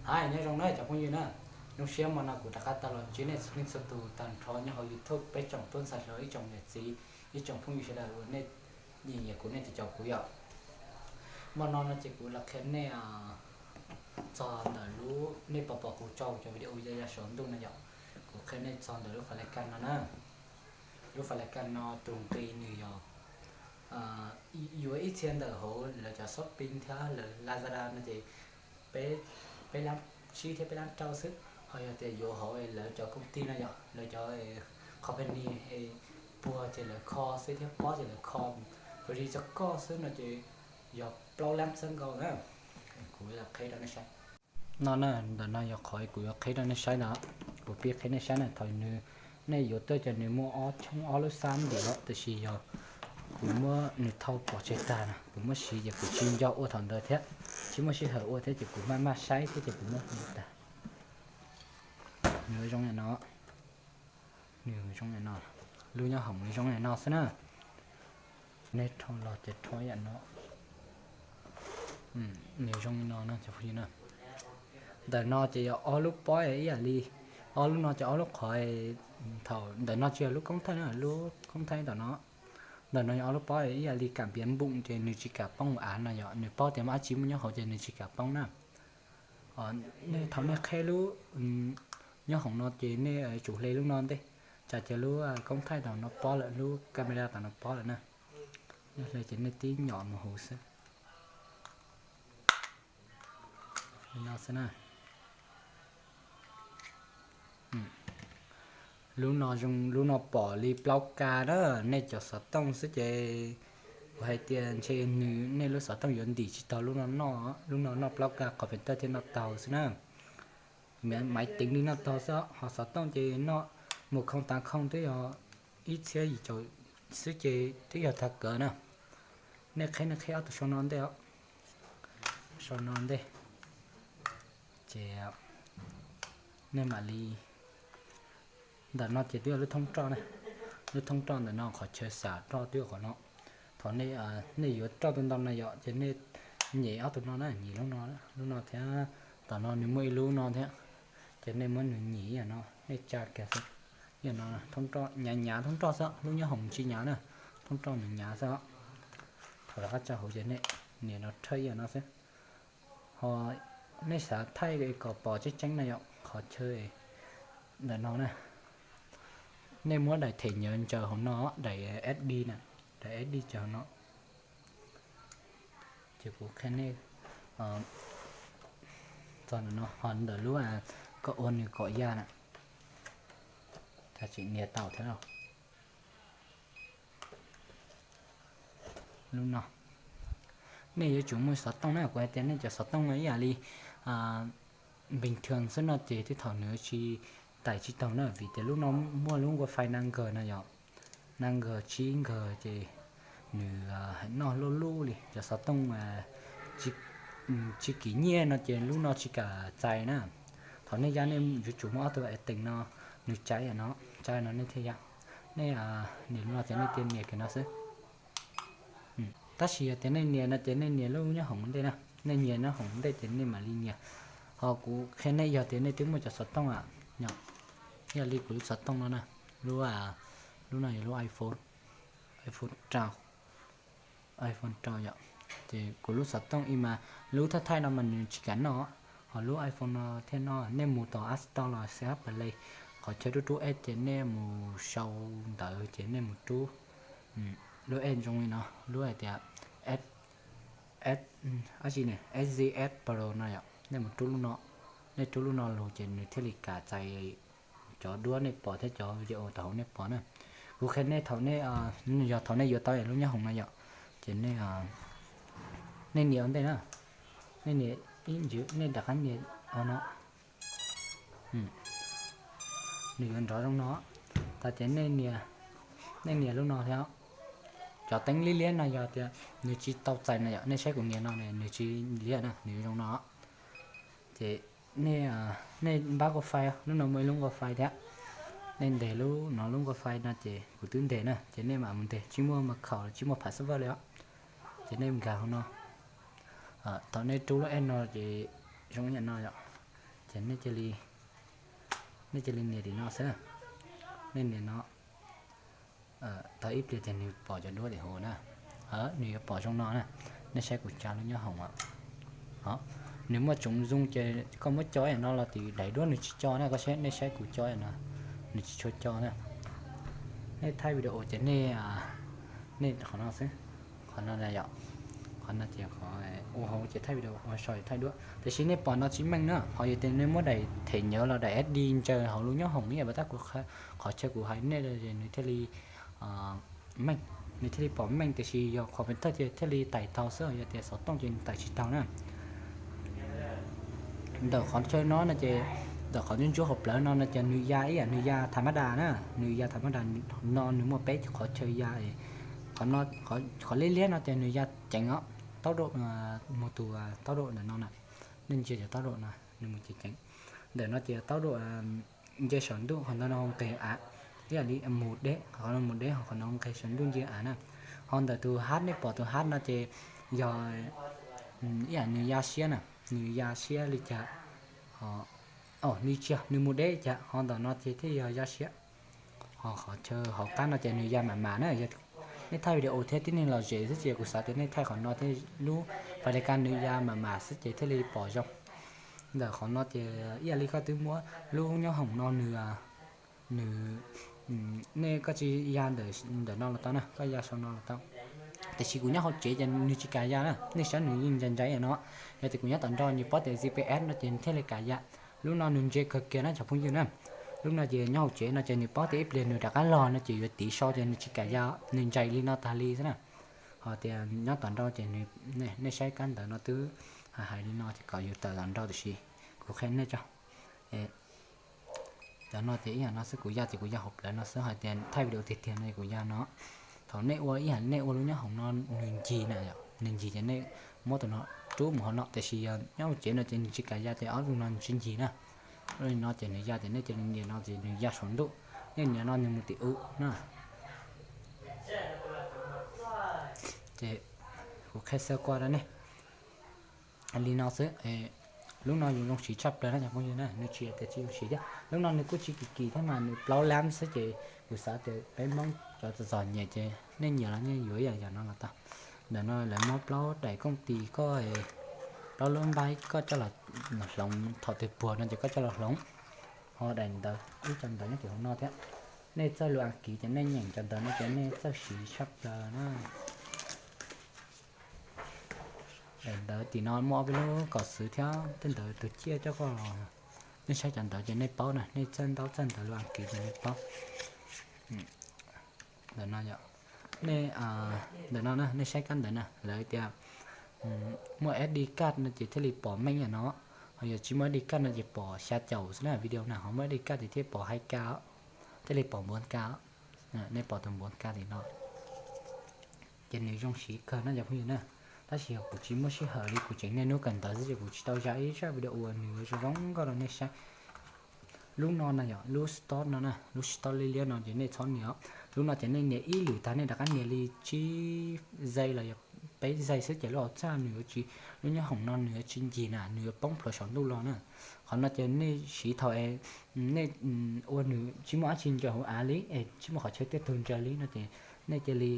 Hais nyob zoo na cov phooj ywg na, zoo siab hmo no kuv rov qab tau los ntsib nej txhua leej txhua tus tag nrho nyob hauv YouTube peb tsoom tub ntxhais hluas, ib tsoom niam txiv, ib tsoom phooj ywg sawv daws uas nej nyiam kuv, nej caum kuv yom. Hmo no no ces kuv los qhia nej txog ntawm lub, nej pom pom kuv tso cov video ya ya saum ntuj no yom. Kuv qhia nej txog ntawm lub fais lais kas no na. Lub fais lais kas no tus nqi nws yog yuav ib txhia ntawm hauv lawv cov Shopee thiab lawv Lazada no ces peb, peb lab tsib thiab peb lab rau xwb. Ho yog tias yuav hauv lawv cov koom tij no yom, lawv cov company puag ces lawv kho xwb thiab pob ces lawv kho free rau koj xwb no ces yog plaub lab xwb nkaus na. Kuv qhib rau nej saib. No na, ntawm no yog qhov kuv yuav qhib rau nej saib no. Kuv pib qhib nej saib na, thaum nws, nej yuav tuaj ces nws muaj ob choob ob lub xab ntim os, tiam sis yog kuv muab nws thau pov tseg tag na, kuv muab siv ces kuv tsis nco ua thaum ntawd thiab, tsis muaj sij hawm ua thiab ces kuv maj maj saib thiab ces kuv muab nws tag. Nws zoo li no, nws zoo li no, lub nyob hoom nws zoo li no xwb na. Nej rho los ces rho ib yam no. Nws zoo li no na cov phooj ywg na. Ntawm no ces yog ob lub pob ib yam li, ob lub no ces ob lub qhov, thaum ntawm no tsis yog lub koob thaij na, lub koob thaij ntawm no. Ntawm no yog ob lub pob ib yam li kam piav npoom ces nws tsis kam poob av no yom, nws paub tias muaj dab tsi muaj nyob hauv ces nws tsis kam poob na. Nej thaum nej qhib lub nyob hoom no ces nej tsum hle lub no ntej, tsam ces lub koob thaij tom no pob lawm, lub camera tom no pob lawm na. Nej hle ces nej tib nyom mus huv xwb. Li no xwb na. Lub no zoo, lub no pom li plaub ka na, nej cov xov tooj xwb ces kuv hais tias ntshe nws, nej lub xov tooj yuav ntim tsis tau lub no noj, lub no noj plaub ka qhov pheem tawj thiaj noj tau xwb na. Maiv teev li noj tau xwb, ho xov tooj ces noj mus khoo tav khoo twb yog ib txhiab yim caum xwb ces twb yog tag kawg na. Nej qhib, nej qhib ob tug sau no ntej os, sau no ntej, ces nej mam li, ntawm no ces twb yog lub thoob roj na, lub thoob roj ntawm no qhov chaw xam roj twb yog qhov no. Thaum nej, nej yuav roj ntau ntau na yom, ces nej nyem ob tug no na, nyem lub no, lub no thiab, tom no nws muaj ib lub no thiab, ces nej muab nws nyem ib yam no, nej tsa kiag xwb. Ib yam no, thoob roj hnyav hnyav, thoob roj xwb, lub nyob hoom tsis hnyav na, thoob roj nws hnyav xwb. Thaum lawv qab tsa hauv ces nej nias no thawj ib yam no xwb. Ho nej xav thaij kom pom tseeb tseeb na yom, qhov chaw ntawm no na, nej muab daim them nyawv ntsaws hauv no, daim S D na, daim S D ntsaws hauv no. Ces kuv qhia nej txog ntawm no, ho ntawm lub kom ua nws kom ya na, tsis nias tau thiab lauj. Lub no, nej yuav tsum muaj xov tooj na, kuv hais tias nej cov xov tooj no ib yam li bình thường xwb no ces tej thaum nws tsis tais tsis taug na, vim tias lub no muaj lub wifi năm G no yom, năm G, chín G ces nws noj luj luj li, cov xov tooj tsis kim nyiaj no ces lub no tsis kam txais na. Thaum nej ya nej yuav tsum muaj ob tug es teem no, nws tsa yam no, tsa no nej thiaj ya. Nej nias lub no ces nej tias nias kiag no xwb. Tab sis yog tias nej nias no ces nej nias lub nyob hoom ntej na, nej nias nyob hoom ntej ces nej mam li nias. Ho kuv qhia nej yog tias nej twb muaj cov xov tooj a, yog li kuv lub xov tooj no na, lub, lub no yog lub iPhone, iPhone rau, iPhone rau yom. Ces kuv lub xov tooj ib mas lub thawj thaij no mas nws tsis kam noj, ho lub iPhone no thiaj noj. Nej mus tom App Store los C H Play, qhov chaw rub rub app ces nej mus sau ntawd ces nej mus rub lub app zoo li no, lub hais tias S, S, S Z S Pro no yom, nej mus rub lub no, nej rub lub no lug ces nws thiaj li kam txais cov duab nej pom thiab cov video tom hauv nej pom na. Kuv qhia nej thaum nej, yog thaum nej yuav tau lub nyob hoom no yom, ces nej, nej nias ua ntej na, nej nias ib ntsis, nej rov qab nias no, nws yuav nrov zoo no. Tag ces nej nias lub no thiab. Cov teeb liab liab no yog tias nws tsis tau txais na yom, nej saib kuv nias no nws tsis liab na, nws zoo no. Ces nej, nej npab wifi, lub no muaj ib lub wifi thiab. Nej ntes lub no lub wifi no ces kuv twb ntes na, ces nej mam mus ntes, tsis muaj mật khẩu, tsis muaj password li os. Ces nej nkag hauv no. Thaum nej rub lub app no ces zoo ib yam no yom. Ces nej cia li, nej cia li nias tim no xwb. Nej nias no, tau ib pliag ces nws pom cov duab tim hauv na. Nws yuav pom zoo no na. Nej saib kuv tsa lub nyob hoom os. Nws muaj tsoom zoo ces koj muab co no los tim daim duab nws tsis co na, koj saib, nej saib kuv co no, nws tsis tshua co na. Nej thaij video ces nej, nej qhov no xwb, qhov no yom, qhov no ces qhov ua hauv ces thaij video ua so thaij duab, tiam sis nej pom no tsis meej na. Ho yog tias nej muab daim them nyawv los daim S D ntsaws hauv lub nyob hoom ib yam tab kuv, qhov chaw kuv hais nej nws thiaj li meej, nws thiaj li pom meej, tiam sis yog computer ces thiaj li tais taug xwb, yog tias xov tooj ces nws tais tsis taug na. Ntawm qhov chaw no no ces, ntawm qhov ntsuab ntsuab hauv plawv no no ces nws ya ib yam nws ya tha mab das na, nws ya tha mab das no nws muaj peb qhov chaw ya. Qhov liab liab no ces nws ya ceev os, taub dam, mus tus taub dam ntawm no na, nej ntsia cov taub dam no nws mus ceev ceev. Ntawm no ces taub dam nce saum ntuj, qhov ntawd no nqes av, ib yam li mus deb, qhov no mus deb, qhov no nqes saum ntuj nce av na. Ho ntawm tus hab, nej pom tus hab no ces yog ib yam nws ya siab na, nws ya siab li cas, nws tsis yog nws mus deb cas, ho ntawm no ces thiaj yog ya siab. Ho qhov chaw hauv qab no ces nws ya mam mam na, yog nej thaij video thiab tib neeg lom zem xwb ces kuv xav tias nej thaij qhov no thiab lub fais li kas nws ya mam mam xwb ces thiaj li pom zoo. Ntawm qhov no ces ib yam li koj twb muab lub nyob hoom no nws, nws, nej koj tsis ya ntawm no los tau na, koj ya saum no los tau. Tiam sis kuv nyob hauv tsev ces nws tsis kam ya na, nej saib nws yeej ntsais ntsais no. Yog tias kuv nyob tom nroj nws paub tias G P S no ces nws thiaj li kam ya. Lub no nws ntse kawg kiag na cov phooj ywg na. Lub no ces nyob hauv tsev no ces nws paub tias ib pliag nws rov qab los no ces yuav tiv so ces nws tsis kam ya, nws ntsais li no tag li xwb na. Ho tias nyob tom nroj ces, nej saib kab ntawv no twb hais li no ces kom yus tawm tom nroj, tiam sis kuv qhia nej tso. Cov no ces ib yam no xwb, kuv ya ces kuv ya hauv plawv no xwb, hais tias thaij video tiag tiag no kuv ya no. Thaum nej ua ib yam nej ua lub nyob hoom no nws ncig na, nws ncig ces nej muab tus no rub mus hauv no, tiam sis yog nyob hauv tsev no ces nws tsis kam ya ces ob lub no nws tsis ncig na. Lub no ces nws ya ces nej cia li nias no ces nws ya saum ntuj, nej nias no nws mus tim u na. Ces kuv qhia xav kuaj rau nej li no xwb. Lub no yus zoo siv tshaj plaws na cov phooj ywg na, nws tsis yog tias tsis zoo siv thiab. Lub no nws kuj tsis kim kim thiab mas nws plaub lab xwb ces kuv xav tias peb Hmoob cov txom txom nyem ces nej nyiam los nej yuav ib yam yam no los tau. Ntawm no lawv muab plaub daim kooj tis koj, plaub lub npaib koj coj los hloov thaum twg puag no ces koj coj los hloov. Ho daim ntawv, ib co ntawv nyob tim hauv no thiab. Nej txawj lus Askiv ces nej nyeem cov ntawv no ces nej txawj siv tshaj plaws na. Daim ntawv tim no muaj ob peb lub kaum xwv thiab tej ntawd tus ciaj coj koj los. Nej saib cov ntawv ces nej paub na, nej txawj ntaub txawj ntawv lus Askiv ces nej paub. Ntawm no, nej, ntawm no na, nej saib kab ntawv na, lawv tias muaj S D card no ces thiaj li pom meej no. Ho yog tsis muaj S D card no ces pom xya caum xwb na, video na ho muaj S D card ces thiaj pom hai K, thiaj li pom npuav K. Nej pom tus npuav K tim no. Ces nws zoo siv kawg no cov phooj ywg na. Tab sis yog kuv tsis muaj sij hawm li, kuv tseem niaj hnub kawm ntawv xwb ces kuv tsis tau zam ib zaj video uas nws zoo zoo nkauj rau nej saib. Lub no na yog lub stop no na, lub stop liab liab no ces nej txhob nias. Lub no ces nej nias ib lwm tag nej rov qab nias li tsib zais los yog peb zais xwb ces lub hauv txaj nws yuav tsis, lub nyob hoom no nws yuav tsis ncig na, nws yuav poob plhuav saum ntuj los na. Qhov no ces nej siv thaum nej ua nws tsis muaj dab tsi ntsaws hauv av li es tsis muaj qhov chaw tiaj tug ntsaws li no ces nej cia li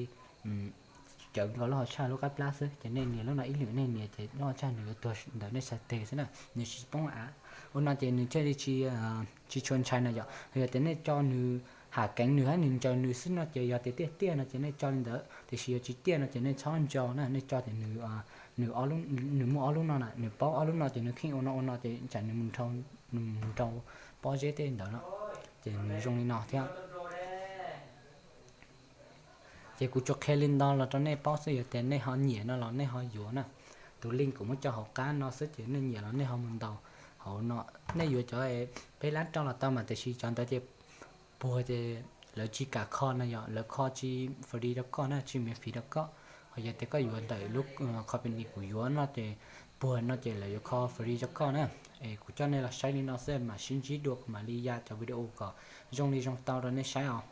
cawm nkaus lub hauv txaj lub qab plab xwb ces nej nias lub no ib lwm, nej nias ces lub hauv txaj nws yuav tuag ntawm nej sab tes xwb na, nws tsis poob av. Ua no ces nws thiaj li tsis tshua ntshai na yom. Yog tias nej tso nws, ham keev nws hab nws ntsaws nws xwb no ces yog tias tiaj tiaj no ces nej tso li ntawd, tiam sis yog tsis tiaj no ces nej txhob ntso na, nej tso ces nws, nws muaj ob lub no na, nws paub ob lub no ces nws kheej ua no ua no ces tsam nws mus nrau pob zeb tej ntawd no, ces nws zoo li no thiab. Ces kuv tsuas qhia li ntawd los rau nej paub xwb, yog tias nej ho nyiam no los nej ho yuav na. Tus link kuv muab tso hauv qab no xwb ces nej nyiam los nej ho mus ntaus hauv no. Nej yuav cov peb lab rau los tau mas, tiam sis cov ntawd ces puag ces lawv tsis kam kho no yom, lawv kho tsis free rau koj na, tsis miễn phí rau koj. Ho yog tias koj yuav ntawm lub company kuv yuav no ces puag no ces lawv yuav kho free rau koj na. Es kuv coj nej los saib li no xwb, mam sib ntsib dua kuv mam li ya cov video kom zoo li zoo tau rau nej saib os.